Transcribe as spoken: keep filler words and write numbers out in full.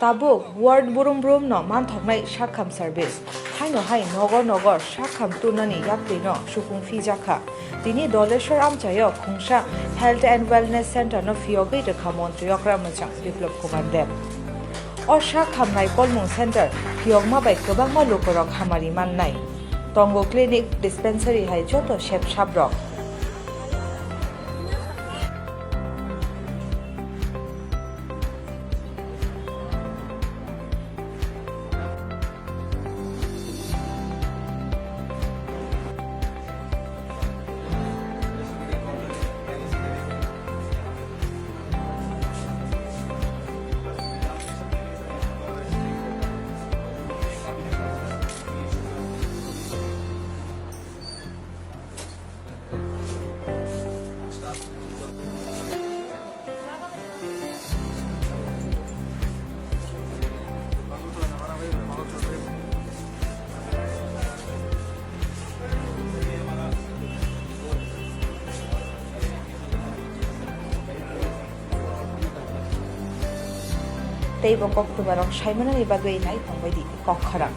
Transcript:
Tabuk ward brum brum no manthoknai sakham service. Haino hai nogor nogor sakham turnani yaktwi no supung phi jakha. Tini Doleshwar amchaio khungsa Health and Wellness Center no phiyogwi rwkha Montri Okra Mwchang Biplab Kumar Deb. O sakham naikolmung center phiyokma bai kwbangma lukurok hamari mannai. Tongo clinic, dispensary hai joto sep saprok. Tei bo koktwmarok saimanani bagwi naithok baidi kok khorang.